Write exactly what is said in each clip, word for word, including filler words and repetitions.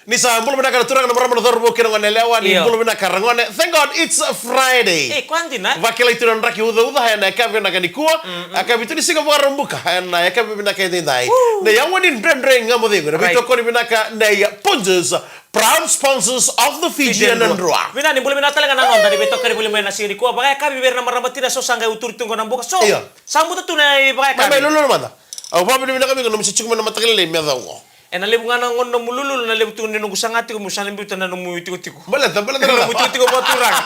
Ni sa bula vinaka na turaga, na marama, na cauravou kei na gone yalewa, ni Io. bula vinaka ragone. Thank God it's a Friday. E, koya dina. Vakilai tu na draki ucauca ena yakavi vinaka nikua. A yakavi tu ni siga Vakaraubuka ena yakavi vinaka edaidai. Woo. Na yawa ni Dredre Ga Mo Cegu, na Right. veitokoni vinaka nei Punjas, proud sponsors of the Fijian Fijian Drua. Drua. Vinaka, ni bula vinaka tale ga na noda ni veitokoni voli mai na siga nikua. Vakayakavi vei ira na marama tina so sa qai uturi tu qo na buka. So, Io. sa buta tu na i Mai, mai, vakayakavi. lolo mada. Au vakavinavinaka vei iko na nomu se tiko mai na mataka lailai me yacova qo. E na levu ga na gauna nomu lululu, na levu tu ni noqu saga tiko, meu sa na biuta na nomu itikotiko. Baleta, baleta Na nomu itikotiko vakaturaga.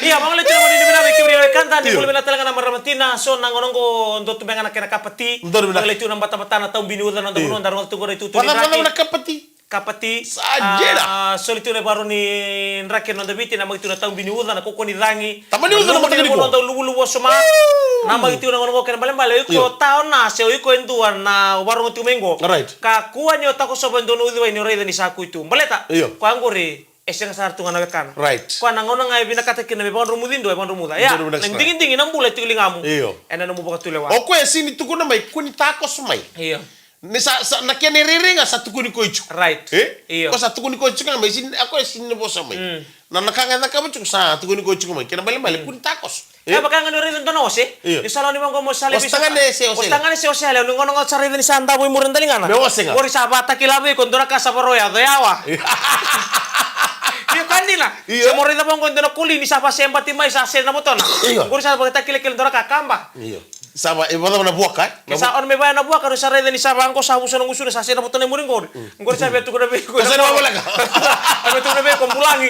Ia, vagolei tu na gauna ni vinaka vei kemuni na wekada, ni Io. bula vinaka tale ga na marama tina, so na gauna qo dua tu beka na kena cup of tea. Dua tu beka. Vagolei tu na batabata na taubi ni uca, na noda Io. vanua, da rogoca tu qori tu tu Vata, ni vata draki. na cup of tea. Cup of tea. Sa dina. Ah, soli tu na ivakarau ni draki ena noda Viti, namaki tu na taubi ni uca, na kaukaua ni cagi. Tama ni uca na mataka nikua. Na luvuluvu, na luvuluvu wasoma. Woo! Namaki tu na gauna qo kena balebale, o iko Io. taona, se o iko e dua na vakarorogo tiko mai qo. Right. Kakua ni o takosova e dua na uciwai ni o raica ni sa kui tu. Baleta, Io. koya qori, e sega sara tu ga na wekana. Right. Koya na gauna ga e vinakata kina me vakadromuci dua, e vakadromuca. Ia, Dua na vinaka na sara. digidigi na bula e tiko ligamu. Io. Ena nomu vakatulewa. O koya e sega ni tukuna mai, kua ni takoso mai. Io. Ni sa, sa, na kena irairai ga sa tukuni koya tiko. Right. E? Io. Ko sa tukuni koya tiko ga mai, sega ni, a koya sega ni vosa mai. Mm. Na, na ka ga e cakava tiko sa tukuni koya tiko mai. Kena balebale, Mm. kua ni takoso. E? Ia, vaka ga ni o raica e dua na ose. Io. Ni sa lako ni vaqo mo sa levi Ose tagane se ose yalewa. Ose tagane se ose yalewa. Ni gauna ga sa raica ni sa davo i muri na daligana. Me ose ga. Qori sa vataki lavo iko, dua na ka sa varau yaco yawa. Io. Io, ka dina. Io. Se mo raica vaqo e dua na koli ni sa vasebati mai sa sere na votona. Io. Qori sa vakatakilakila dua na ka kaba. Io. Sa va, e vacava na vuaka, e? Ke Na sa vu- on me vaya na vuaka, ni sa raica ni sa vaqo, sa vusa na gusuna, sa sere na votona i muri qori. Qori sa via tukuna vei iko. Sa na voleka. Sa via tukuna vei iko bulagi.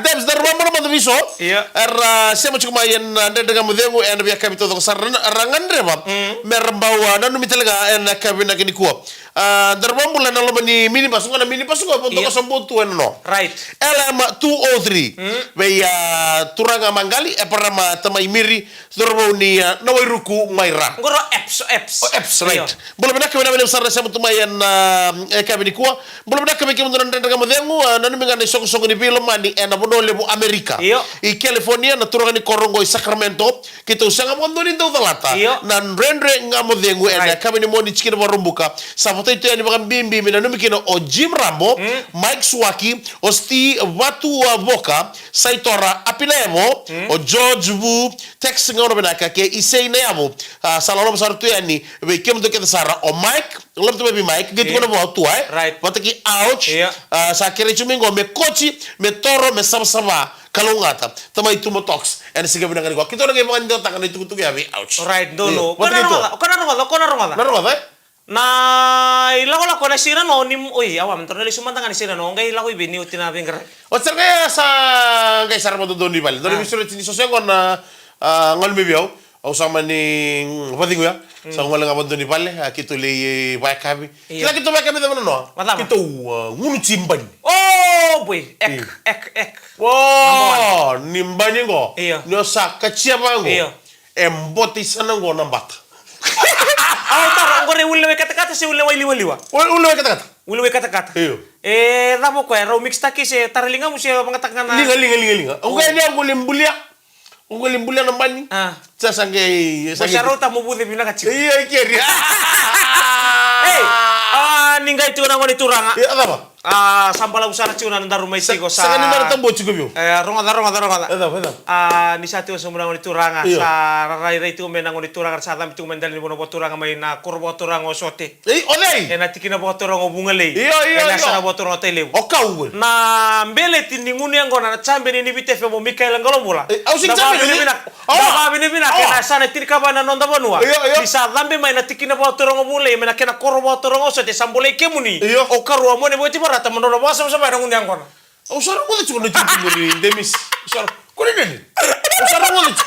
Debs, daru vabula mada vei so. Ia. Era, ah, sema tiko mai ena, ah, Dredre Ga Mo Cegu, ena veiyakavi taucoko sara, ra gadreva. Mm. Me ra bau, ah, nanumi tale ga ena yakavi vinaka nikua. Ah, daru vabula ena loma ni minibus, qo na minibus qo, Ia. votoka sa bau tu ena no. Right. L M two oh three. Mm. Vei, ah, turaga Maqali, Eparama Tamaimiri, Cauravou ni, ah, Nawairuku mai Ra. Qori o Eps, o Eps. O Eps, right. Io. Bula vinaka, vinaka, vinaka sara na sema tu mai ena, ah, yakavi nikua. Bula vinaka vei kemudou na Dredre Ga Mo Cegu, ah, nanumi ga na isoqosoqo ni veilomani ena vanua levu Amerika. Io. I California, na turaga ni koro qo i Sacramento. Keitou sega vakadua ni dau calata. Io. Na Dredre Ga Mo Cegu ena Right. yakavi ni Moniti kina Vakaraubuka. Sa votai tu yani vakabibi me nanumi kina o Jim Rambo, Mm. Mike Swaki, o Steve Vatu, ah, Voka, Saitora Apinaevo, Mm. o George Vu, Tex Gauna Vinaka kei Isei Nayavo. Ah, sa loloma sara tu yani vei kemudou kece sara o Mike, loloma tu mai vei Mike, qai Io. tukuna vua o Tua, e? Right. Vata kei Ouch. Io. Ah, sa kerei tu mai qo me koti, me toro, me savasava, kalougata. Tamai Tumo Tox. Ena siga vinaka nikua. Keitou na qai vakadewataka na itukutuku ya vei Ouch. Right, donu. Io. Vata kei Tua. Ko na rogoca, ko na rogoca, ko na rogoca. Na rogoca, e? Na ilakolako ena siga ni no ni, oi, awa, me toro na lesu mada ga ni siga ni no, qai lako i vei ni oti na veiqaravi. Oti sara ga ya sa qai sara vakadodonu i vale. Dua na Ah. veisureti ni soso yaqona, ah, gole mai vei au. Au sa mani, mm, vacegu ya. Mm. Sa gole ga vakadodonu i vale, ah, keitou lai, eh, vakayakavi. Io. Kila keitou vakayakavi cava na noa? Vacava? Keitou, ah, gunu ti bani. Oh, boy. Ek, Io. ek, ek. Wow, Number one. Ni bani qo. Io. Ni o sa katia vaqo. Io. E bote i sana qo na bata. Au taro, qori ulilewai katakata se ulilewai liwaliwa? Ul-, ulilewai katakata. Ulilewai katakata. Io. E, cava o koya, rau mix taki se tara ligamu se vagataka ga na Liga, liga, liga, liga. O koya ni au qole bulia. O qole bulia na bani. Ah. Sa, sa qai, sa Mo qai sa rauta mo vuce vinaka tiko. Io, i keri. Ei, ah, ni qai tiko na gone turaga. Io, cava? Ah, sa balavu sara tiko na daru mai Sa, tiko sa sa qai ni daru tabu tiko vei au. E, rogoca, rogoca, rogoca. E cava, e cava? Ah, ni sa tiko sobu na gone turaga, Io. sa rairai tiko mai na gone turaga, sa cabe tiko mai dela ni vanua vakaturaga mai na koro vakaturaga o Sote. Ei, o cei? Ena tikina vakaturaga o Vugalei. Io, io, Ena io. yasana vakaturaga o Tailevu. O kau. Na beleti ni gunu yaqona na champion ni Viti F M o Mikaela Qalobula. Ei, au sega ni champion ni? Da vakavinavinaka. Awa. Da vakavinavinaka Awa. ena yasana tinikava ena noda vanua. Io, io. Ni sa cabe mai na tikina vakaturaga o Vugalei, mai na kena koro vakaturaga o Sote, sa bolei kemuni. Io. O karua mo ni voti varata, mo nona vakasavasava ena gunu yaqona. Au sa rogoca tiko na itukutuku ni Demis. Au sa ro-, ko ni nani? Au sa rogoca tiko.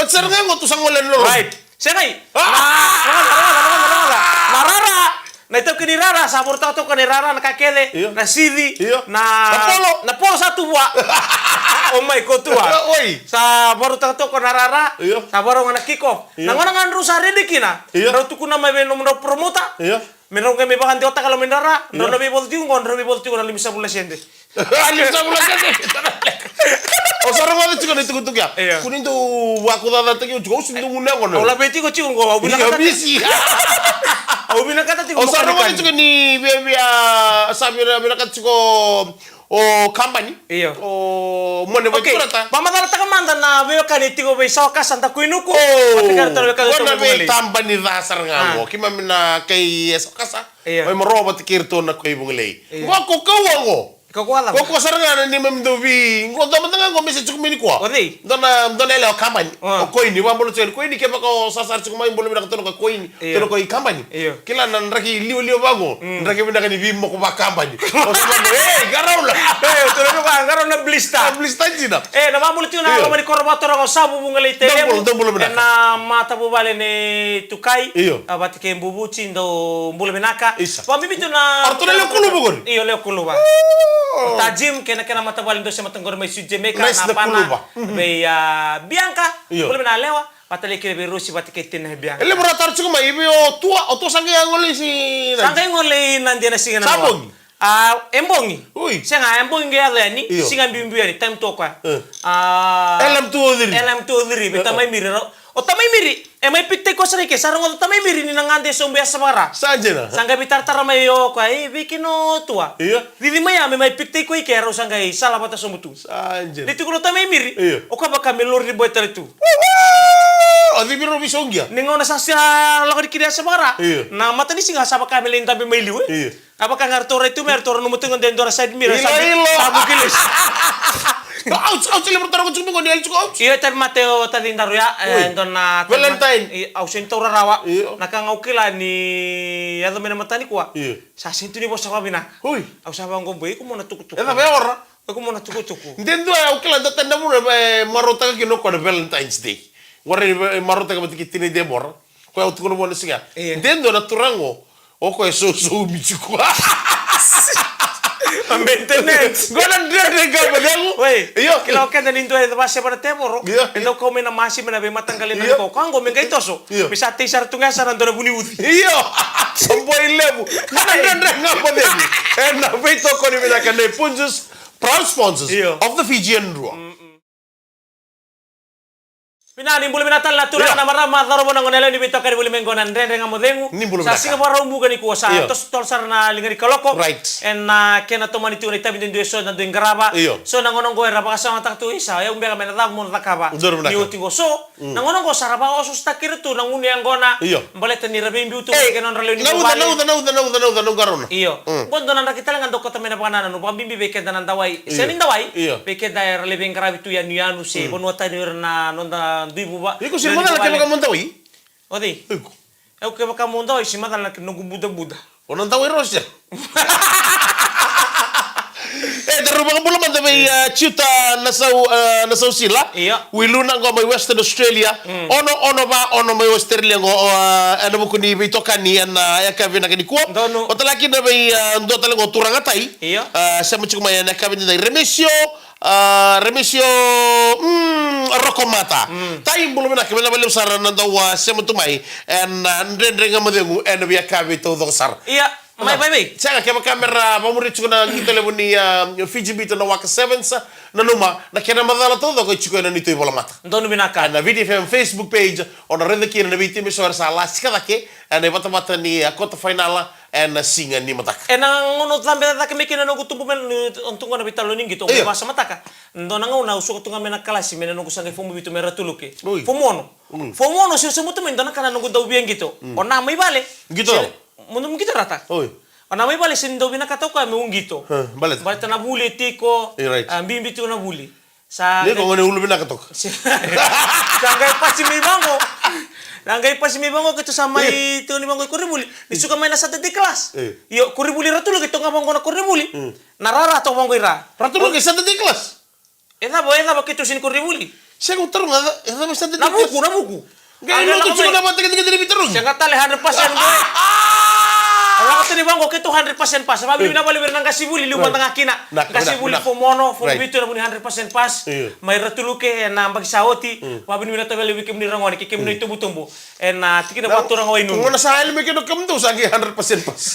Oti sara ga qo tou sa gole na lolo. Right. Segai. Ah! Na, rogoca, rogoca, rogoca, rogoca. Na rara. Na itaukei ni rara, sa vorotaka toka na rara, na ka kece, Io. na sici, Io. na, Na polo. na polo sa tu vua. Oh my God, tu vua. Oi. Sa vorotaka toka na rara, Io. sa vorotaka na kick off. Io. Na gauna ga drau sa ready kina, Io. drau tukuna mai vei nomudrau promoter. Io. Me drau qai mai vakadewataka loma ni rara, drau Io. na veivodo tiko qo, drau veivodo tiko na limasagavulu na sede. Limasagavulu na sede. Au sa rogoca tiko na itukutuku ya. Io. Kua ni dau vakucacataki au tiko, au sega ni dau gunu yaqona. Au laveti iko tiko qo, au Io, vinakata. bisi. Au vinakata tiko Au sa mo rogoca kanikani. tiko ni viavia, Sa vina, vinakata tiko o Kabani. Io. O Mone Vaiturata. Vakamacalataka mada na veiwekani tiko vei Sawakasa, Dakuinuku. O, vata kei iratou na wekaqu. Qo na veitabani ca sara ga qo. Keimami na kai e Sawakasa. Io. Mai Maroa vata kei iratou na kai Vugalei. Io. Qo ko kaua qo. Kaukauwa cava? Kaukauwa sara ga na neimami dau vei. Qo dua mada ga qo message tiko mai nikua. O cei? Dua na, dua na yalewa Kabani. O Koini, vakabula tiko yani. Koini, kevaka o sasara tiko mai, bula vinaka, tiko na Koini. Io. Tiko na Koini Kabani. Io. Kila na draki liwaliwa vaqo. Mm. Draki vinaka ni veimoko vakabani. O sa vaqo, ei, qarauna. Ei, o tou na vaqo, qarauna blister. A, blister dina. E, na vakabula tiko na loma ni koro vakaturaga o Savu Vugalei Telemu. Dou bula, dou bula vinaka. E na matavuvale nei Tukai. Io. A, vata kei Buvuti, dou bula vinaka. Isa. Vakabibi tu na. O ratou na lewe kuluva qori? Io, lewe kuluva. O. Ta Jim, kei na kena matavuvale dou se mataqori mai Sweet Jamaica, nice na pana kuluva. Mhm. Vei, a, Bianca. Io. Bula vinaka yalewa. Vata kei Rosi, vata kei Tina Bianca. E levu ra taro tiko mai, i vei o Tua, o Tua sa qai gole i si na. Sa qai gole i Nadia na siga na. Sa bogi. A, e bogi. Ui. Sega, e bogi qai yaco yani, io, siga biubiu yani, time tu o koya. E. A, L M two oh three. L M two oh three, vei, e, Tamai Miri, ro-, o Tamai Miri, e mai pick-taki koya sara i ke, sa rogoca o Tamai Miri ni na gade sobu e Yasavakara. Sa dina. Sa qai veitaratara mai o koya, e, vei kina o Tua. Io. Cici mai ya, me mai pick-taki koya i ke, rau sa qai sala vata sobu tu. Sa dina. Ni tukuna o Tamai Miri, io, o koya vaka me lori boy tale tu. O cici mai rau veisoqia. Ni gauna sa, sa lako ni kina Yasavakara. Io. Na matanisiga sa vaka me lai dabe mai liu, e. Io. A vaka ga ratou rai tu mai, ratou nanuma tu ga de dua na side mirror, ilo, sa, ilo, sa vuki lesu. Ouch, ouch, levu ratou tiko mai qo ni yali tiko, ouch. Io, e tauvimate o tacidaru ya, e, oi, dua na Valentine. I, au sega ni taura rawa. Io. Na ka ga au kila ni yaco mai na matanikua. Io. Sa sega tu ni vosa vakavinaka. Oi. Au sa vaqo, boy, iko mo na tukutuku. E cava e ora? Iko mo na tukutuku. De dua au kila, dua tani na vuna e marautaka kina o koya na Valentine's Day. Qori e marautaka vata kei Tina Debora. Koya au tukuna vua na siga. Io. De dua na turaga qo, o koya e sousou mi tiko. A maintenance. Qo na dredre qo, Macegu. Oi. Io. Kila o keda ni dua e vaseva na tevoro. Io. E dau kau mai na masi mai na veimataqali na, io, ko koya qo me qai toso. Io. Me sa tei sara tu ga sara dua na vuni uci. Io. Sa boi levu. Qo na dredre qo, Macegu. E na veitokoni vinaka nei Punjas, proud sponsors, io, of the Fijian Drua. Mm, mm. Vinaka, ni bula vinaka tale na turaga, io, na marama, cauravou, na goneyalewa ni veitokani voli mai qo na Dredre Ga Mo Cegu. Ni bula vinaka. Sa siga Vakaraubuka nikua, sa, io, toso tolo sara na liga ni kaloko. Right. E na kena tomani tu na itavi duidui eso na dui qarava. Io. So na gauna qo era vakasamataka tu, isa, e au beka me na cava mo na cakava. Donu vinaka. Ni oti qo so, mm, na gauna qo sa ra vakaososotaki ira tu na gunu yaqona. Io. Baleta ni ra veibiu tu, e, kei na nodra lewe ni vuvale. Nauca, nauca, nauca, nauca, nauca, nauca, qarauna. Io. Mm. Qo dua na draki tale ga dau kauta mai na vakanananu, vakabibi vei keda na dawai. Io. Sega ni dawai. Io. Vei keda era lai veiqaravi tu yanuyanu se, mm, vanua tani o ira na noda dui vuva. Iko se macala kevaka mo dawai? O cei? Iko. Au kevaka mo dawai, se macala na noqu budabuda. O na dawai rawa se? E, daru vakabula mada vei, mm, a, Tiuta Nasau, a, Nasausila. Io. Wiluna qo mai Western Australia. Mm. Ono, ono, va, ono mai Australia qo, o, a, e na vuku ni veitokani e na, a, yakavi vinaka nikua. Donu. O tale kina vei, a, dua tale qo turaga tai. Io. A, sema tiko mai e na yakavi nikua. Remesio, a, Remesio, mm, Rokomata. Mm. Tai, bula vinaka, vinaka vakalevu sara na dau, a, sema tu mai e na, a, Dredre Ga Mo Cegu e na veiyakavi taucoko sara. Ia. Mai, mai, mai. Sega, kevaka me ra vakamuria tiko na qito levu ni, a, Fiji Beat na Waka Sevens, nanuma na kena macala taucoko e tiko e na neitou ivolamata. Donu vinaka. E na Viti F M Facebook page, o na raica kina na veitimi eso era sa lasika cake e na ivatavata ni, a, quarter final e na siga ni mataka. E na gauna au cabe cake mai kina na noqu tubu mai, ni, au tu ga na veitalanoa ni qito, io, au vakasamataka. Dua na gauna au suka tu ga mai na kalasi mai na noqu sa qai fomu vitu mai Ratuluke. Oi. Fomu ono. Mm. Fomu ono, se, se mutu mai dua na ka na noqu dau via qito. Mm. O na mai vale. Qito? Se, mo, mo qito rata. Oi. O na mai vale se ni dau vinakata o koya meu qito. Huh, baleta? Baleta na vuli e tiko. Eh, right. A, bibi tiko na vuli. Sa ni qai ko gone ulu vinaka toka. Sa qai pasi mai vaqo. Na qai pasi mai vaqo, keitou sa mai, eh, tiko ni vaqo i koronivuli. Ni suka mai na Saturday class. Eh. Io, koronivuli Ratuluke toka ga vaqo na koronivuli. Mm. Na rara toka vaqo i ra. Ratuluke Saturday class? E cava, e cava keitou sega ni koronivuli? Sega, au taroga, e cava e sa dede. Na vuku, na vuku. Qai lako tiko na vakatekitekite ni veitarogi. Sega tale hundred percent qo. Au lako tani vaqo keitou hundred percent pass. Vakavinavinaka vei ira na qasenivuli, liu mada ga kina. Qasenivuli fomu ono, fomu vitu, na vuni hundred percent pass. Io. Mai Ratuluke, e na yabaki sa oti. Mm. Vakavinavinaka tale vei kemuni ragone, kei kemuni, mm, itubutubu. E na tikina vakaturaga Wainunu. Gauna sa yali mai kina o kemudou sa qai hundred percent pass.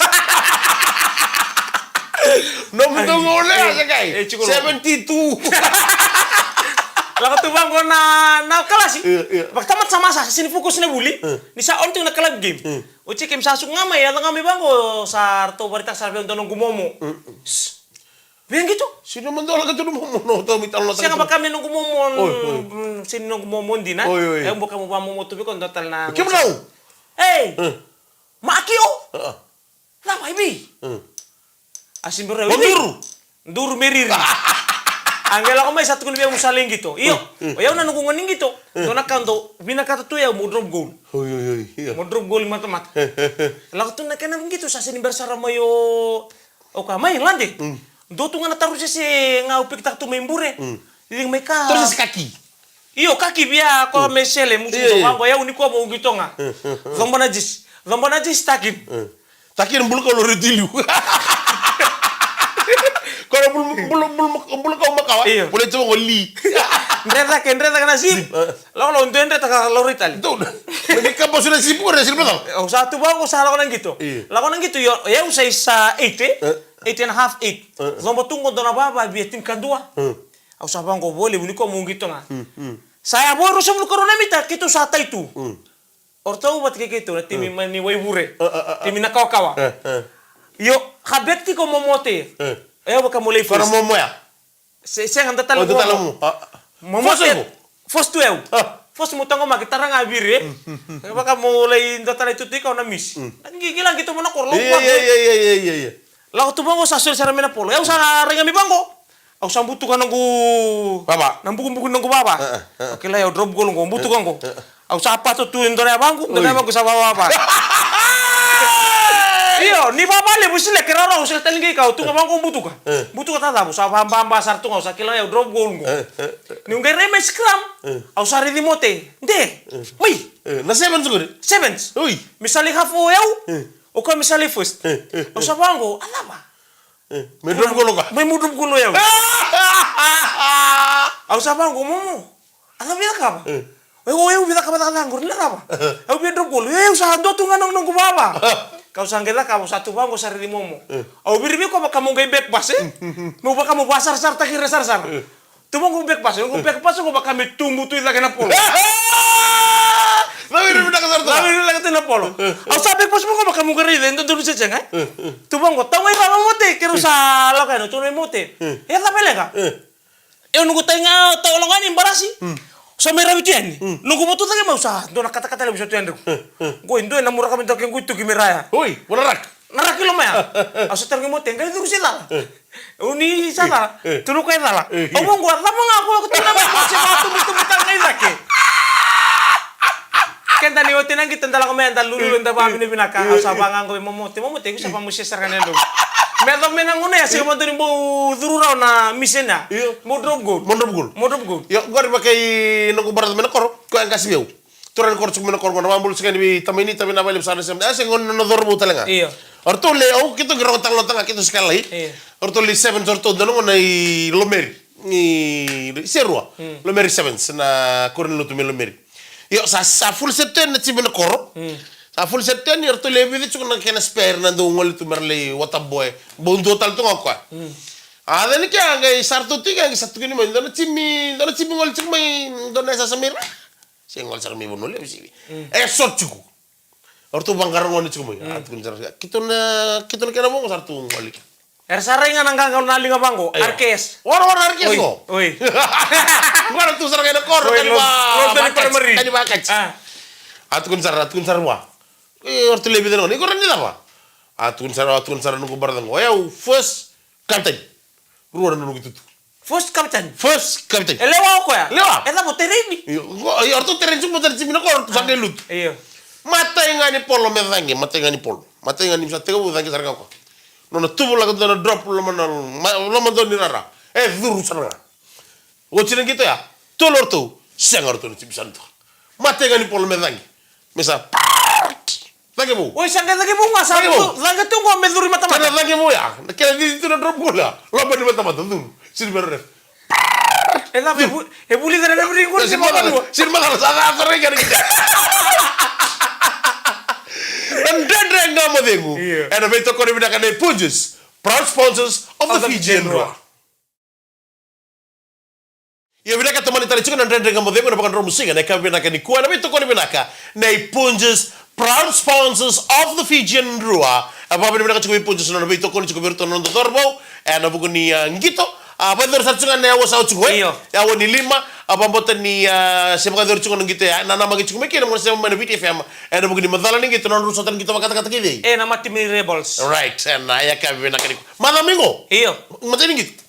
Nomudou gauna ya sa qai. E, tiko. Seventy-two. Lako tu vaqo na, na kalasi. Io, io. Vakatamata sa masa, sa sega ni focus na vuli. Mm. Ni sa on tiko na club game. Mm. Oti keimami sa suka ga mai, yaco ga mai vaqo, sa ratou vakaraitaka sara vei au dua noqu momo. Via qito? Sega ni dua lako tu na momo, no, tau mai talo na sega, vaka me noqu momo. Oi, oi. Mm, sega ni noqu momo dina. Oi, oi. E, au vaka meu vamomo tu vei koya, dua tale na. Kemuni nau. Ei! Mm. Makio! Ah, ah. Cava i vei? Mm. A se bera. Mo duru. Duru me riri. A qai lako mai sa tukuna vei au mo sa lai qito. Io. Mm, mm. O yau na noqu gauna ni qito. Mm. Dua na ka dau vinakata tu o yau mo drop goal. Oi, oi, oi, io. Mo drop goal i matamata. Lako tu na kena qito, sa sega ni bera sara mai o, o ka mai lade. Mm. Dua tu ga na tarusese ga au pikitaka tu mai bure. Mm. Cici mai ka. Tarusese kaki. Io, kaki via ko me sele, musu. Io, io. Vaqo, yau ni ko mo qito ga. Mm, mm, mm. Coba na jisi. Coba na jisi, takini. Mm. Takini, bula kau lori tu i liu. Ko na bula, bula, bula, bula kau makawa. Io. Bula tu vaqo li. Dre cake, dre cake na sipu. Sipu, e. Lako, lako, dre, dre cake lori tale. Dou. Me ni kaba su na sipu, ko na sipu tau. Au sa tu vaqo, sa lako na qito. Io. Lako na qito, io, yau sa isa eight, e? E. Eight and a half, eight. E. Coba tu qo dua na vava via tinikadua. E. Au sa vaqo, vua levu ni ko mo qito ga. Mm, mm. Sa yavo e ruasagavulu karua na mita, keitou sa tai tu. Mm. O ratou vata kei keitou na timi, mm, mai ni Waivure. E, e, e, e. Timi na kawakawa. E, e. Io, ka bet tiko mo mote. E. E, vaka mo lai first. Ko na momo ya? Se, sega, dua tale. O, dua tale mo. A, a. Mo mote. First mo. First tu yau. A. First mo taqomaki, tara ga viri, e. Mm, mm, mm. E, vaka mo lai dua tale tu tiko na miss. Mm. Qi, qi lagi tu mo na koro. Ia, ia, ia. Lako tu vaqo, sa soli sara mai na polo. Yau sa raica mai vaqo. Au sa butuka noqu vava. Na bukubuku noqu vava. E, e, e. Au kila au drop goal qo, butuka qo. E, e. Au sa pato tu e dua na yavaqu, dua na yavaqu sa vavava. Io, ni vava levu, sega ni kena rawa, au sega tale ni qai kau tu ga vaqo butuka. E. Butuka tatavu, sa vababa sara tu ga, au sa kila au drop goal qo. E, e, e. Niu qai rai mai scrum, e, au sa raici mote. De, e, mai. E, na sevens qori? Sevens. Oi. Me sa lai half o yau, e, o koya me sa lai first. E, e, e. Au sa vaqo, a cava? E, me drop goal o koya. Me, me drop goal o yau. Au sa vaqo, momo. A cava via cakava? E. O yau, o yau via cakava cakacaka qori, na cava? E. Au via drop goal. E, au sa dua tu ga na noqu vava. Kau sa qai cakava, au sa tu vaqo, sa raici momo. E. Au viri vei koya vaka mo qai back pass, e? Mm, mm, mm. Mo vaka mo vasarasarataki ira sarasara. E. Tu vaqo back pass, noqu back pass qo vaka me tubu tu i cake na polo. Caviri vinaka sara tu. Caviri vinaka tu na polo. Au sa back pass vaqo vaka mo qai raica e dodonu se sega, e? Tu vaqo, tau ga i ra na mote, keirau sa lako yani, tu na mote. E cava e leqa? E. E, noqu tai ga, tau lako yani barasi. Sa mai ravi tu yani. Noqu votu cake mai, au sa dua na katakata levu sa tu yani. Qo e dua na muraka me dua ke qo i tuki me raya. Oi, vo na raki. Na raki loma ya. Au sa tarogi mote, qai curu se cala? E. O ni sa cala? E. Tunu koya e cala. E. Au vaqo, a cava ga ko, ko tuna mai ko se vakatubutubu tale ga i cake. Keda ni oti na qito da lako mai, da lululu, da vavinavinaka. Au sa vaqo vei momote, momote, ko sa vamusia sara ga na yadrovu. Me yacova me na gauna ya, sega vakadua ni bau curu rawa na mission ya. Io. Mo drop goal. Mo drop goal. Mo drop goal. Io, qori vaka i noqu brother mai na koro, koya qase vei au. Turaga ni koro tiko mai na koro qo, na vabula tiko yani vei tamaini, tamaini na vale sa na sema. E, se qo na nona cauravou tale ga. Io. O ratou le, au keitou qai rogo tale na tama, keitou se kalai. Io. O ratou le sevens, o ratou dua na gauna i Lomeri. I, i Serua. Mm. Lomeri sevens, na koro ni lotu mai Lomeri. Io, sa, sa full set tu yani na timi na koro. Mm. Sa full set tu yani, o ratou le vica tiko na kena spare na dau gole tu me ra lai water boy. Bau dua tale tu ga o koya. Mm. A, then ke a qai sa ratou tiko, a qai sa tukuni mai, dua na timi, dua na timi gole tiko mai, dua na yasayasa mai ra. Se gole sara mai Vanua Levu, se vei. Mm. E, sot tiko. O ratou vaqara gone tiko mai. Mm. A tukuni sara, keitou na, keitou na kena vo qo sa ratou gole. Era sa rai ga na qaqa na liga vaqo, io. R K S. Ora, ora, R K S qo. Oi. Qo na tu sara ga ena koro, oi, tani Lord, va, Lord Tani Vakatsi, Primary. Tani Vakatsi. A. A tukuni sara, a tukuni sara vua. E, o ratou le vica na gone. Iko rawa ni cava? A tukuni sara, a tukuni sara noqu brother qo. O yau first captain. Rua na noqu itutu. First captain. First captain. E lewa o koya? Lewa. E cava, o tereni? Io, o, io, o ratou tereni tiko, o ratou tereni tiko na koro, sa qai lutu. Io. Matai ga ni polo me cagi, matai ga ni polo. Matai ga ni sa tekivu cagi sara ga o koya. Nona tuvu lako dua na drop, loma na, ma, loma dua ni rara. E curu sara ga. Oti na qito ya. Tolu o ratou. Sega o ratou na timi sa na toka. Matai ga ni polo me cagi. Me sa cagi vou. Oi, sa qai cagi vou ga, sa cagi vou. Cagi tu qo me curu i matamata. Kena cagi vou ya. Na kena cici tu na drop goal ya. Loma ni matamata, curu. Siri me ref. E cava, e vu-, e vulica na referee qori, siri macala, siri macala, sa, sa, sa, rai kena kita. Na Dredre Ga Mo Cegu. Io. Ena veitokoni vinaka nei Punjas, proud sponsors of the Fijian Drua. Io, vinaka, tomani tale tiko na Dredre Ga Mo Cegu ena vakadromu siga ena yakavi vinaka nikua, ena veitokoni vinaka nei Punjas, Proud sponsors of the Fijian Drua. A, vakavinavinaka tiko vei Punjas na nona veitokoni tiko vei iratou na noda cauravou ena vuku ni, a, qito. A, vakayacori sara tiko ga na aua sa oti tiko, e? Io. Aua ni lima. A, vakabauta ni, a, se vakayacori tiko na qito ya, na namaki tiko mai kina mo na sema mai na Viti F M ena vuku ni macala ni qito, na nodrau sota na qito vakatakata kei cei? E, na Mati Mini Rebels. Right, ena yakavi vinaka nikua. Macawa mai qo? Io. Matai ni qito.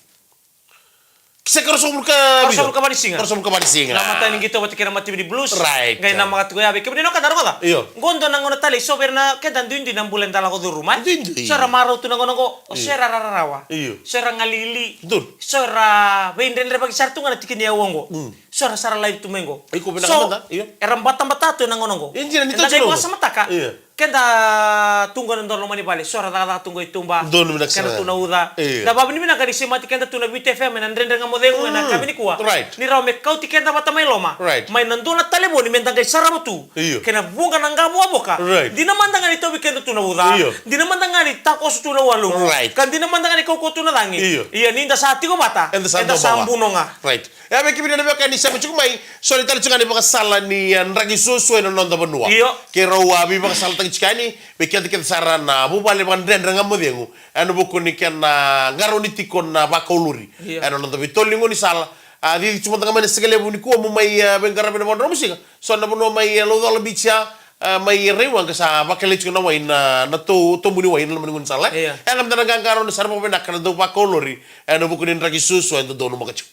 Se karua sagavulu ka vica? Karua sagavulu ka va ni siga. Karua sagavulu ka va ni siga. Na matai ni qito vata kei na Mati Mini Blues. Right. Qai namaka tiko ya vei kemuni na wekada, rogoca. Io. Qo dua na gauna talei, so vei ira na keda duidui na bula eda lako curuma, e? Duidui. So era marau tu na gauna qo, o, io, so era rarawa. Io. So era galili. Donu. So era veidredrevaki sara tu ga na tiki ni aua qo. Mm. So era sa ra live tu mai qo. Iko vinaka mada, io. So era batabata tu ena gauna qo. E dina, ni eda qai vakasamataka. Io. Keda tu qo ena dua na loma ni vale, so era cakacaka tu qo i tuba. Donu vinaka sara. Kena tu na uca. Io. Da vakavinavinaka ni semati keda tu na Viti F M ena Dredre Ga Mo Cegu ena, mm, yakavi nikua. Right. Ni rawa me kauti keda vata mai loma. Right. Mai na dua na talevoni meda qai sarava tu. Io. Kei na vuqa na qavokavoka. Right. Dina mada ga ni tauvi keda tu na uca. Io. Dina mada ga ni takoso tu na walumu. Right. Ka dina mada ga ni kaukauwa tu na cagi. Io. Ia ni da sa tiko vata, eda sa, eda sa buno ga. Right. E a vei kemuni na veiwekani sema tiko mai, soli tale tiko ga na ivakasala ni, a, draki suasua ena noda vanua. Io. Keirau a veivakasalataki tiko yani vei keda kece sara na vuvale vakadredre ga mo cegu ena vuku ni kena qarauni tiko na vakauluri. Io. Ena noda veitolo ni gaunisala. A, cici tu mada ga mai na siga levu nikua mo mai, a, veiqaravi ena vakadrodro musika. So na vanua mai, a, Laucala Beach ya, a, mai Raiwaqa sa vakalai tiko na wai na, na to-, tobu ni wai ena loma ni gaunisala, e? Io. E a ga meda na qaqarauni sara vakavinaka na dau vakauluri ena vuku ni draki suasua eda donumaka tiko.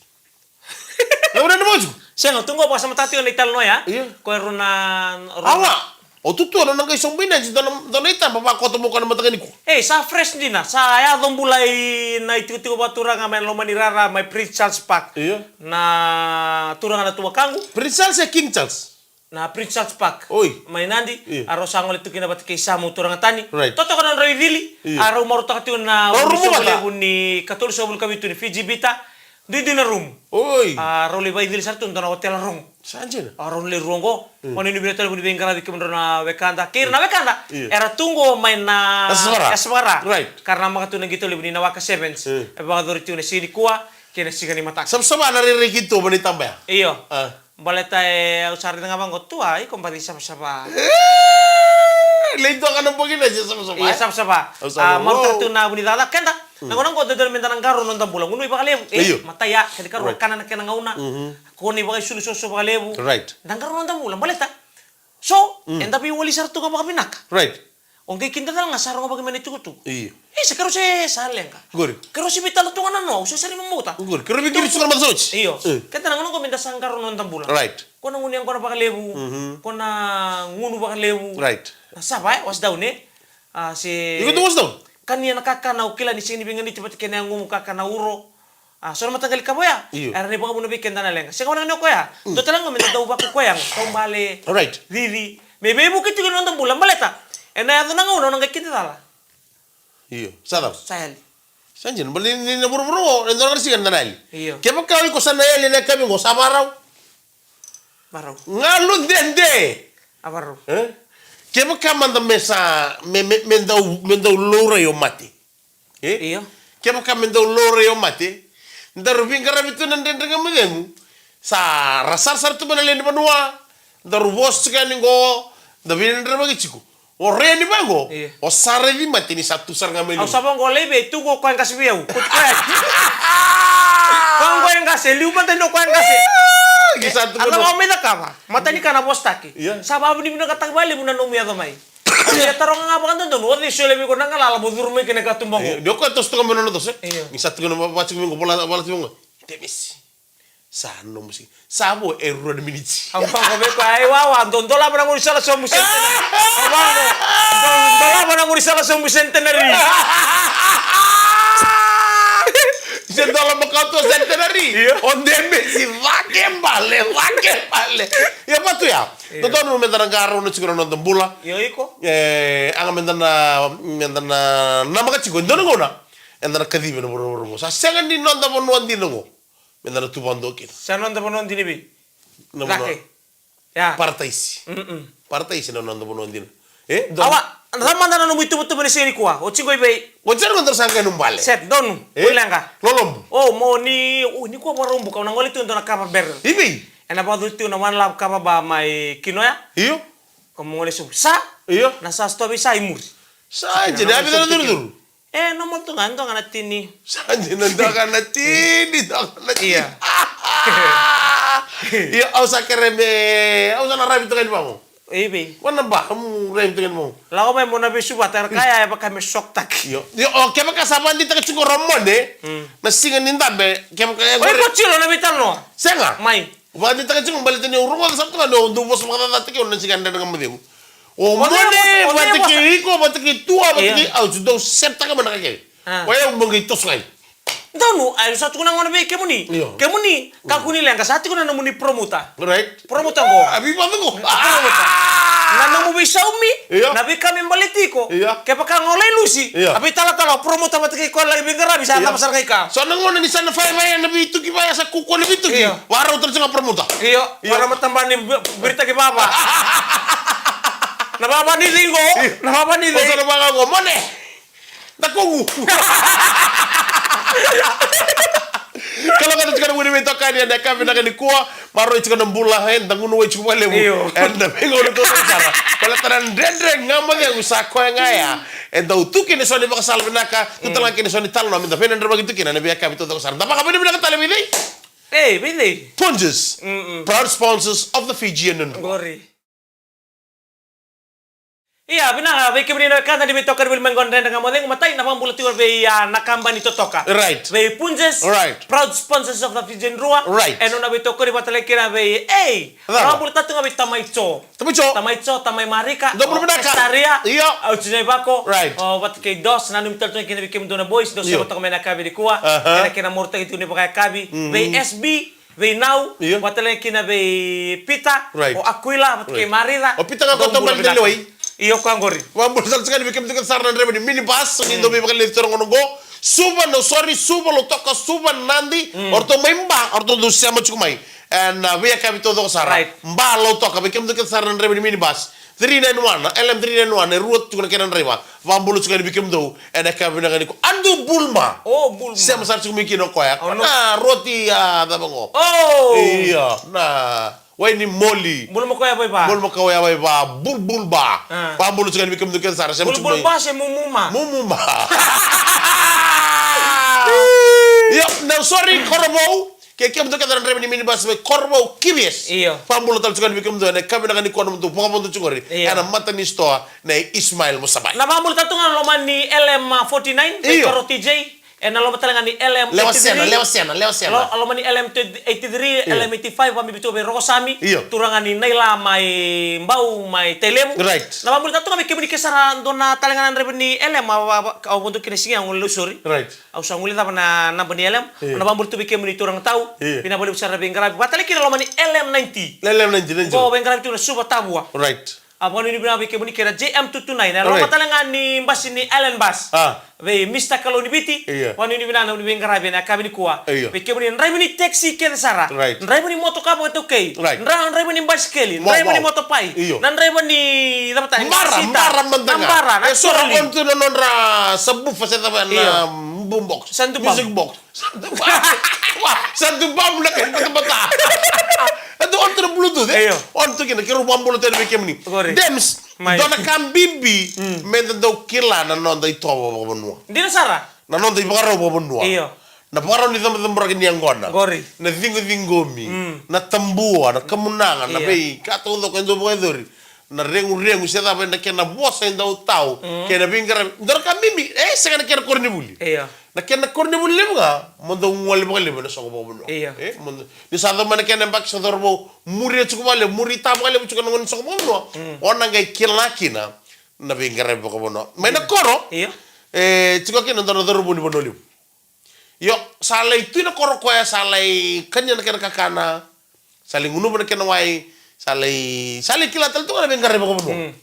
Gauna ni moju. Sega, tu qo vakasamataka tiko na italanoa ya. Io. Ko e rua na, rua na. Awa. O tutua na nona qai sobu i Nadi, dua na, dua na itaba vakoto mo koya na mataka nikua. Ei, sa fresh dina, sa yaco bula i na itikotiko vakaturaga mai na loma ni rara mai Prince Charles Park. Io. Na turaga na tuakaqu. Prince Charles e King Charles? Na Prince Charles Park. Oi. Mai Nadi, io, a rau sa gole tu kina vata kei Samu turaga tani. Right. Totoka na nodrau icili, io, a rau marautaka tiko na, rau rumu vata, levu ni katolu sagavulu ka vitu ni Fiji Bitter. Duidui na rumu. Oi. A rau lai vakaicili sara tu dua na otela rogo. Sa dina. A rau lai rua qo. Mm. Vakanuinui vinaka tale vuni veiqaravi kemudrau na wekada. Kei ira na wekada. Io. Era tu qo mai na Yasavakara. Yasavakara. Right. Ka ra namaka tu na qito levu ni Nawaka Sevens. Mm. E vakayacori tiko na siga nikua kei na siga ni mataka. Savasava na rairai keitou mai na itaba ya. Io. A. Baleta e, au sa raica ga vaqo, tua, iko baci savasava. E, lai toka na bogi na se savasava, e? Savasava. Au sa, a, marautaka tu na vuni cakacaka keda. Mm. Na gauna qo dodonu meda na qarauna noda bula. Gunu i vakalevu. E, io, matai ya, kena ikarua, right, kana na kena gauna. Mhm. Kua ni vakaisulu soso vakalevu. Right. Da qarauna noda bula. Baleta. So, mm, eda veiwali sara tu ga vakavinaka. Right. O qai kidacala ga sa rogovaki mai na itukutuku. Io. E, sa keirau se sa leqa. Qori. Keirau se veitala tu ga na noa, au se sara ni mamauta. Qori. Keirau veiqiri tu ga na macawa sa oti. Io. E. Keda na gauna qo meda sa qarauna noda bula. Right. Ko na gunu yaqona vakalevu. Mhm. Ko na gunu vakalevu. Right. Na sava, e, wash down, e. A, se. Iko tu wash down? Kania na kakana, au kila ni sega ni veiganiti vata kei na yagomu, kakana, uro. A, so na mataqali kava oya. Io. Era na ivakavuna vei keda na leqa. Sega wale ga ni o koya. Mm. Dua tale ga meda dau vakakoya yago. Taubale. Alright. Cici. Me veivuke tiko na noda bula. Baleta. Ena yaco na gauna o na qai kidacala. Io. Sa cava? Sa yali. Sa dina. Baleta ni, ni na vuravura qo, e dua na siga eda na yali. Io. Kevaka o iko sa na yali ena yakavi qo, sa varau. Varau. Galu dede. A varau. E? Kevaka mada me sa, me, me, me dau, me dau laurai o mate. E? Io. Kevaka me dau laurai o mate, daru veiqaravi tu na Dredre Ga Mo Cegu. Sa ra sarasara tu mai na lewe ni vanua, daru vosa tiko yani qo, da veidredrevaki tiko. O rai yani vaqo, io, o sa raici mate ni sa tu sara ga mai. Au sa vaqo, lai vei, tu qo o koya e qase vei au. Kuti koya. Koya qo e qase, liu mada ni o koya e qase. Ki sa tu. A cava o mai cakava? Mata ni ka na vosataki. Io. Sa vakavinavinakataki vakalevu na nomu yaco mai. Ia taroga ga vakadodonu, o cei solia vei iko na galala mo curu mai kina katuba qo? Io, ni o koya toso toka mai na nona toso, e? Io. Ni sa tukuna va-, vaka tiko mai qo, vola, vola tiko mai qo. Temesi. Sa nomu siga. Sa vo e rua na miniti. Au vaqo vei koya, ai wawa, do-, dolava na gaunisala sobu Centenary. Au vaqo, do-, dolava na gaunisala sobu Centenary. Se dola makawa tu Centenary. Io. O Temesi, vakebale, vakebale. Ia vatu ya. Io. Dodonu meda na qarauna tiko na noda bula. Io, iko? E, a ga meda na, meda na namaka tiko e dua na gauna eda na kacivi ena vuravura qo. Sa sega ni noda vanua dina qo meda na tu vakadua kina. Sa noda vanua dina vei? Na vanua. Cake. Ya. Parataisi. Mm-mm. Parataisi na noda vanua dina. E? Dua. Awa, na cava mada na nomu ituvatuva ni siga nikua? Oti qo i vei? Oti qo daru sa qai nomu vale. Set, donu. E? Leqa. Lolobu. O, mo ni, o, nikua Vakaraubuka, au na gole tu e dua na kava barrel. I vei? Ena vakacuru tu na One Love kava ba mai Kinoya. Io. Ko mo gole sobu. Sa? Io. Na sa sitoa vei sa i muri. Sa dina, na vica na curicuri? E, normal tu ga, dua ga na tini. Sa dina, dua ga na tini, dua ga na tini. Ia. Ia, au sa kere me, au sa na ravi tu ga ni vamo. E, vei. Ko na ba, mu ravi tu ga ni vamo. Lako mai mo na veisuvata, era kaya e vaka me shock taki. Io. Io, o, kevaka sa vakadeitaka tiko o Ramone, mm, na siga ni dabe, kevaka e... Oi, qori ko Tilo na veitalanoa. Sega. Mai. Vakadeitaka tiko baleta ni au rogoca sara tu ga ni au dau vosa vakacacataki au na siga Dredre Ga Mo Cegu. O Mone, vata kei iko, vata kei Tua, vata kei au, tu dau setaka mai na ka kece. A. O yau mo qai toso ga i. Donu, au sa tukuna gona vei kemuni. Io. Kemuni, kakua ni leqa, sa tiko na nomuni promoter. Right. Promoter qo. A, vei vata qo. Promoter. Na nomu veisaumi, io, na veika me baleti iko. Io. Kevaka ga o lai lusi, io, a veitalatala, o promoter vata kei koya laki veiqaravi, sa cava sara ga i ka. So na gona ni sa na fai vaya na veituki vaya, sa kukua na veituki. Io. Varau tale tiko ga promoter. Io, io. Vara matabani, viritaki vava. Na vava ni ligo, io, na vava ni ligo. O sa na vaka qo, Mone. Na kogu. Kalougata tiko na vuni veitokani ena yakavi vinaka nikua. Maroroi tiko na bula, e, da gunu wai tiko vakalevu. Io. Ena veigauna taucoko sara. Baleta na Dredre Ga Mo Cegu sa koya ga ya. E dau tu kina eso na ivakasala vinaka, tu tale ga kina eso na italanoa me da veidredrevaki tu kina ena veiyakavi taucoko sara. Da vakavinavinaka tale vei cei? E, vei cei? Punjas. Mm-mm. Proud sponsors of the Fijian Drua. Qori. Ia, vinaka, vei kemuni na wekada ni veitokoni voli mai qo na Dredre Ga Mo Cegu, matai na vakabula tiko vei, a, na kabani totoka. Right. Vei Punjas. Right. Proud sponsors of the Fijian Drua. Right. Ena nona veitokoni vata tale kina vei, ei, cava? Vakabula tale tu ga vei Tamai Jo. Tamai Jo. Tamai Jo, Tamai Marika. Dou bula vinaka. Estaria. Io. Au tinai vako. Right. O, vata kei Dos, nanumi tale tu ga kina vei kemudou na boys, dou sema toka mai na yakavi nikua. Aha. Ena kena marautaki tiko ni vakayakavi. Mhm. Vei S B. Vei Nau, io, vata tale kina vei Pita, right, o Aquila, vata kei, right, Marica. O Pita ga ko tau bale lewai. Io, koya qori. Vakabula tale tiko ga ni vei kemudou kece sara na draiva ni minibus, ni dou veivakaleci toro gona qo. Suva, no, sorry, Suva, Lautoka, Suva, Nadi. Mm. O ratou mai Ba, o ratou dau sema tiko mai. Ena, a, veiyakavi taucoko sara. Right. Ba, Lautoka, vei kemudou kece sara na draiva ni minibus. Three nine one, L M three nine one, e rua tiko na kena draiva. Vakabula tiko ga ni vei kemudou ena yakavi vinaka nikua. Adu Bulma. O, Bulma. Sema sara tiko mai kina o koya. O, no. Na roti, a, cava qo? O. Ia, na wai ni moli. Bulma koya vai va. Bulma koya vai va. Bulbul ba. A. Vakabula tiko ga ni vei kemudou kece sara. Sema tiko mai. Bulbul ba se mumuma. Mumuma. Ia, na, sorry, Korovou. Kei kemudou kece na draiva ni minibus mai Korovou, Kivies. Io. Vakabula tale tiko ga ni vei kemudou ena yakavi vinaka nikua, nomudou vakavodo tiko qori. Io. Ena mata ni sitoa nei Ismail Musabai. Na vakabula tale tu ga na loma ni L M forty-nine, io, vei Karo T J. Ena loma tale ga ni L M eighty-three. Lewa sena, lewa sena, lewa sena. Lo-, loma ni L M eighty-three, io, L M eighty-five, vakabibi tu vei Rokosami. Io. Turaga ni Naila mai Bau, mai Tailevu. Right. Na vakabula tale tu ga vei kemuni kece sara, dua na tale ga na draiva ni L M, a, a, a, au vodo kina siga, au gole, sorry. Right. Au sa guilecava na naba ni L M. Io. Na vakabula tu vei kemuni turaga tau. Io. Vinaka vakalevu sara na veiqaravi. Vata tale kina loma ni L M ninety. L M ninety, ninety. Qo veiqaravi tu na Suva Tavua. Right. A, vakanuinui vinaka vei kemuni kei na J M two two nine. Right. Loma tale ga ni basi ni Island Bus. A. Vei Mister Kalou ni Viti. Io. Vakanuinui vinaka na veiqaravi ena yakavi nikua. Io. Vei kemuni na draiva ni taxi kece sara. Right. Draiva ni motoka vakataukei. Right. Dra-, draiva ni basikeli. Wow, draiva ni, wow, motopai. Io. Na draiva ni, cava tale? Bara, sita. Bara mada ga. Na bara, na troli. E so on tu na nodra subwoofer se cava na, io, boombox. Sound box. Music box. Sa tu bamu na kena batabata. E tu on tu na Bluetooth, e? Io. On tu kina, keirau vakabula tale vei kemuni. Qori. Dems, mai, dua na ka bibi, mm, meda dau kila na noda itovo vakavanua. Dina sara. Na noda ivakarau vakavanua. Io. Na vakarau ni cabocaboraki ni yaqona. Qori. Na ciqociqomi. Mm. Na tabua, na kamunaga, na, io, veika taucoko e dau vakayacori. Na reguregu se cava ena kena vosa e dau tau, mm, kei na veiqaravi. Dua na ka bibi, e, sega na kena koronivuli. Io. Na kena koronivuli levu ga, mo dau gole vakalevu ena soqo vakavanua. Io. E, mo dau, ni sa yaco mai na kena yabaki sa cauravou, muria tiko vakalevu, muri ta vakalevu tiko na gauna ni soqo vakavanua. Mm. O na qai kila kina na veiqaravi vakavanua. Mai na koro, io, e, tiko kina dua na cauravou ni Vanua Levu. Io, sa lai tu ina koro koya, sa lai kania na kena kakana, sa lai gunuva na kena wai, sa lai, sa lai kila tale tu ga na veiqaravi vakavanua. Mm.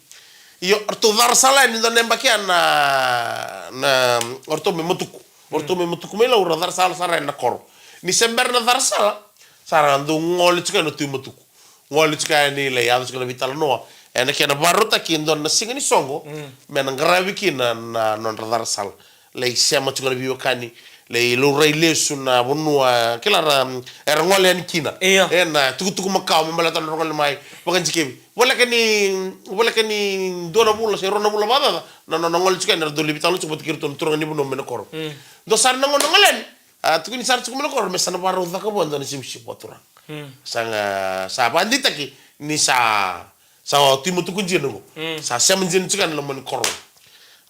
Io, ratou cara sala yani, dua na yabaki ya na, na, o ratou mai Matuku. O ratou, mm, mai Matuku mai Lau, ra cara sala sara yani na koro. Ni se bera na cara sala, sa ra dau gole tiko yani na Tui Matuku. Gole tiko yani, lai yaco tiko na veitalanoa ena kena vakarautaki e dua na siga ni soqo, mm, me na qaravi kina na nodra cara sala. Lai sema tiko na veiwekani, lai laurai lesu na vanua, kila ra, era gole yani kina. Io. E na tukutuku makawa me baleta na gole mai, vakadikevi. Voleka ni, voleka ni dua na vula, se rua na vula vakacaca, na, na, na gole tiko yani, era dau lai veitalanoa tiko vata kei iratou na turaga ni vanua mai na koro. Mm. Dua sara na gauna gole yani, a, tukuni sara tiko mai na koro, me sa na vakarau caka vua e dua na sivisivi vakaturaga. Mm. Sa ga, sa vakadeitaki, ni sa Sa o timo tuku dina qo. Mm. Sa sema dina tiko ena loma ni koro.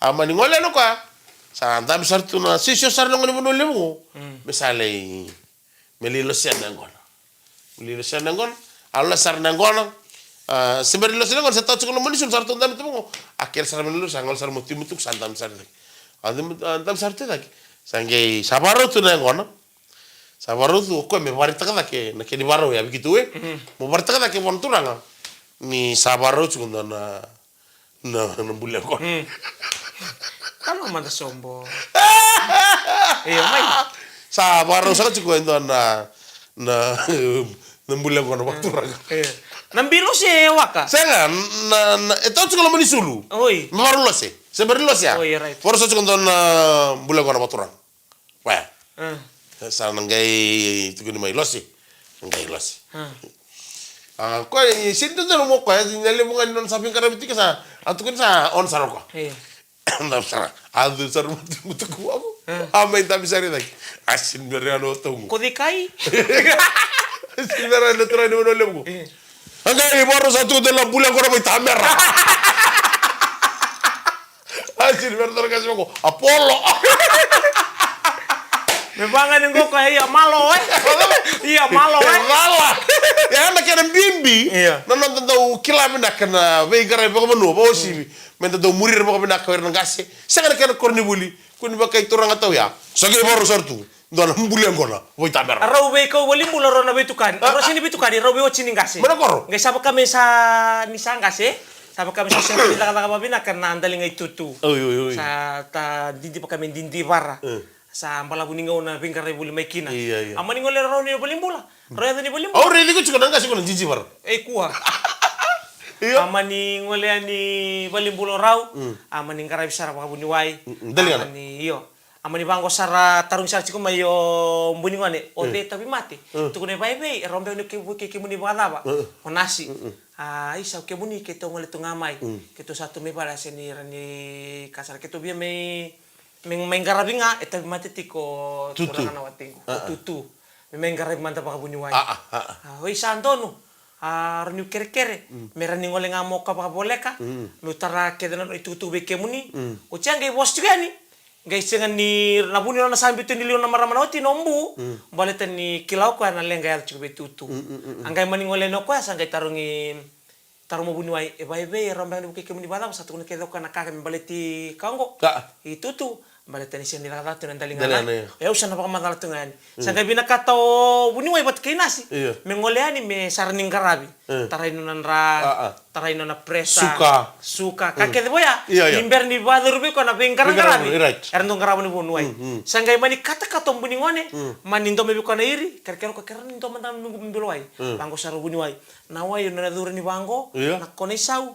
A mani gole ena koya. Sa dabe sara tu na sisio sara na gone vanua levu qo. Mm. Me sa lai, me lai losea na yaqona. Me lai losea na yaqona. A losea sara na yaqona. A, se bera ni losea na yaqona, sa tau tiko na loma ni sulu, sa ratou dabe tu qo. A kere sara me lai losea, gole sara mo timo tuku, sa dabe sara i cake. A dabe, a dabe sara tu i cake. Sa qai, sa vakarau tu na yaqona. Sa vakarau tu o koya me vakaraitaka cake na kena ivakarau ya vei keitou e. Mhm. Mo vakaraitaka cake vua na turaga. Ni sa vakarau tiko na, na, na, na buli yaqona. Mm. Kalo mada sobo. Io, mai. Sa vakarau saka tiko e dua na, na, na buli yaqona vakaturaga. Io. Na bilo se waka? Sega, na, na, e tau tiko loma ni sulu. Oi. Me vakarau lose. Se bera ni lose ya. Oi, right. Vakarau saka tiko e dua na buli yaqona vakaturaga. Koya. Mm. Sa na qai tukuni mai, lose. Qai lose. Mm. A, koya, e sega ni dodonu mo koya, e na levu ga ni nona sa veiqaravi tiko sa, a tukuni sa, on sara koya. Io. Na sara, a tu sara mo tu, mo tu ko wako. Mm. A mai dabe sara i cake. A sega ni bera ni o tau qo. Ko cei kai? A sega ni bera ni o tau ni mo levu qo. Io. A qai vakarau sa tu na buli yaqona vaitamera. A sega ni bera ni o tau qo. Apolo. Me vaka ni qo ka ia malo, e? Ia malo, e? E cala. Ia na kena bibi. Ia. Na noda dau kila vinaka na veiqaravi vakavanua, vakauasivi. Mm. Me da dau muri ira vakavinaka o ira na qase. Sega na kena koronivuli. Kua ni vakaituraga tau ya. Sa qai vakarau sara tu. Dua na buli yaqona, vaitamera. Rau veikau valenibula, rau na veitukani. A, rau sega ni veitukani, rau veiwatini qase. Mai na koro. Qai sa vaka me sa, ni sa qase. Sa vaka me sa sega ni cakacaka vakavinaka na daliga i tutu. Oi, oi, oi. Sa ta didi vaka me didi vara. Mm. Sa balavu ni gauna veiqaravi voli mai kina. Ia, ia. A mani gole rau ni valenibula. Rau yaco ni valenibula. Au raici iko tiko na qase ko na didi vara. E kua. Io. A mani gole yani valenibula rau. Mm. A mani qaravi sara vakavuniwai. Mm, mm. Daliga. A mani, io. A mani vaqo sara, tarogi sara tiko mai o bui ni gone, o cei e tauvimate? Mm. Tukuna e Vaivei, e rawa beka ni ke, ke, kemuni vakacava? Mm. O Nasi. Mm, mm. A, isa, o kemuni keitou gole tu ga mai. Mm. Keitou sa tu mai vale, a sega ni rawa ni ka sara, keitou via mai, mai, mai qaravi ga, e tauvimate tiko Tutu. Turaga na watiqu. A, a. Tutu. Me mai qaravi mada vakavuniwai. A, a, a, a. A, oi sa donu. A, rawa niu kerekere. Mm. Me rawa ni gole ga mo ka vakavoleka. Mm. Meu tara kece na itukutuku vei kemuni. Mm. Oti ya qai vosa tiko yani. Qai sega ni na vu ni nona sa biuta ni liu na marama na watina o Bu. Mm. Baleta ni kila o koya na leqa e yaco tiko vei Tutu. Mm, mm, mm, mm. A qai mani gole yani o koya sa qai tarogi, tarogi mo vuniwai, e Vaivei, e rawa beka ni vukei kemuni vakacava, sa tukuna kece o koya na ka me baleti ka oqo. A. I Tutu. Baleta ni sega ni cakacaka tu na daliga. Daliga na, na, ia. E au sa na vakamacala tu ga yani. Mm. Sa qai vinakata o vuniwai vata kei Nasi. Ia. Me gole yani me sa rawa ni qaravi. Mm. Tarai nona dra, a, a, tarai nona presa. Suka. Suka. Ka, mm, kece vaya. Ia, ia. Ni bera ni vakacuru vei koya na veiqaraqaravi. Veiqaraqaravi, right. Era dau qarava na vuniwai. Mm, mm. Sa qai mani katakata o bui ni gone. Mm. Mani domo vei koya na iri. Kerekere o koya, kerea ni domo mada noqu bilo wai. Mm. Vaqo sara o vuniwai. Na wai, na curu ni vaqo. Ia. Na kona isau.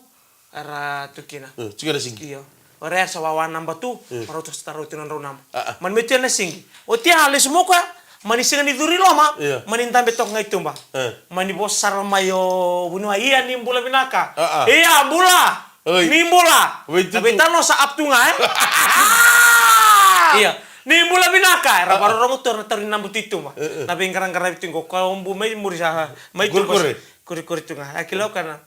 Era tu kina. E, tu kina na siqi. Io. O ira sa wawa naba tu, e, o rau sa tarau tu na nodrau naba. A, a. Mani mai tu na siqi. Oti ya, lesu mai o koya, mani sega ni curu i loma, io, mani dabe toka ga i tuba. E. Mani vosa sara mai o vuniwai, ia ni bula vinaka. A, a. Ia, bula. Oi. Ni bula. Vei Tutu. Na veitalanoa sa up tu ga, e? Ia. Ni bula vinaka. Era, a, a, vakarorogo tu, era tauri naba tu i tuba. E, e. Na veiqaraqaravi tu qo, o Bu mai muri sa, mai tuba. Kurikuri. Kurikuri tu ga. A kila o koya na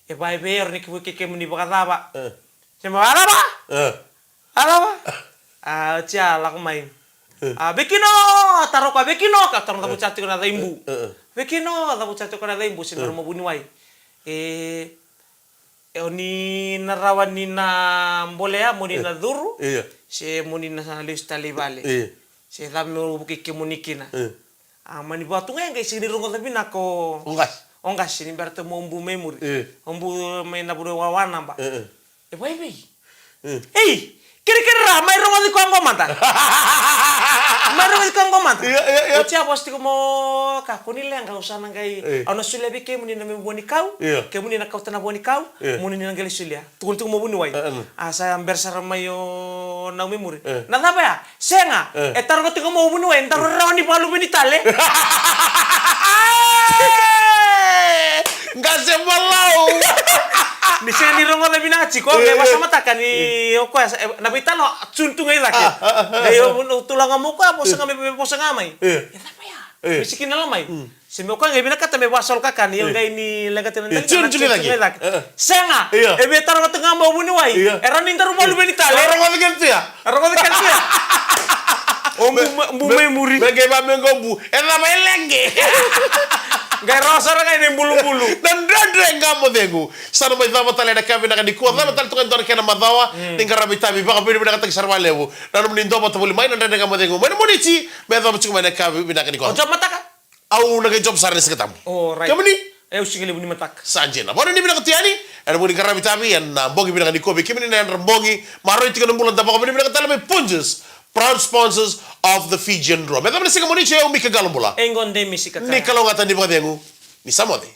E Vaivei, e rawa ni vukei kemuni vakacava? E. Se me vakacava? E. Vakacava? A, oti ya, lako mai. E. A, vei kina, a taro koya, vei kina, ka taro, e, cavuti tiko na yaca i Bu. E, e. Vei kina, cavuti tiko na yaca i Bu, se, e, me rawa mo vuniwai. E, e, o ni na rawa ni na bolea, mo ni, e, na curu, ia, se mo ni na lesu tale i vale. Ia. Se cava meu vukei kemuni kina. E. A, mani vaka tu ga e qai sega ni rogoca vinaka o, o qase. O qase, ni bera tu mai o Bu mai muri. E. O Bu mai na vanua wawa naba. E, e. E Vaivei. E. Ei, kerekere ra, mai rogoci koya qo mada. Mai rogoci koya qo mada. Io, io, io. Oti a vosa tiko mo ka, ko ni leqa, au sa na qai, io, au na solia vei kemuni na me vua ni kau. Io. Kemuni na kauta na vua ni kau. Io. Mo ni na qai lai solia. Tukuna tiko mo vuniwai. E, e. A sa bera sara mai o Nau mai muri. E. Na cava ya? Sega. E. E taroga tiko mo vuniwai, daru rawa ni vakaluveni tale. Qase malau. Ni sega ni rogoca vinaka tiko, e, me, e, vakasamataka ni, e, o koya sa, e, na veitalanoa, tune tu ga i cake. A, a, a, a. Qai o, o tulaga mo koya, vosa ga me, me vosa ga mai. E. E cava ya? E. Me sega ni lako mai. Mm. Se me o koya qai vinakata me vakasolo kakana, io, e, qai ni leqa tiko na, e, daliga, tune, na tune, tune i cake. E, e. Sega. Io. E via taroga tiko ga mo vuniwai. Io. E rawa ni daru vakaluveni tale. Io, rogoci keda tu ya. Rogoci keda tu ya. O bu, me, bu mai muri. Me qai vaka me qo bu. E cava e leqe? Qai rawa sara ga na ibulubulu. Na Dredre Ga Mo Cegu. Sa na mai cava tale ena ka vinaka nikua. Cava tale toka e dua na kena macawa. Mm. Ni qaravi itavi, vakavinavinakataki sara vakalevu na nomuni dua vata voli mai na Dredre Ga Mo Cegu. Mai na Moniti, me cava tiko mai na ka vinaka nikua. O job mataka? Au na qai job sara ni Sigatabu. O, right. Kemuni? E, au sega ni levu ni mataka. Sa dina. Vanuinui vinaka tu yani ena vuku ni qaravi itavi ena bogi vinaka nikua. Vei kemuni na yadra bogi, maroroi tiko na bula, da vakavinavinaka tale mai Punjas, proud sponsors of the Fijian Drua. Me cava na siga Moniti, o yau Mika Qalobula. E qo o Demi Sikaka. Ni kalougata, ni vakacegu, ni sa moce.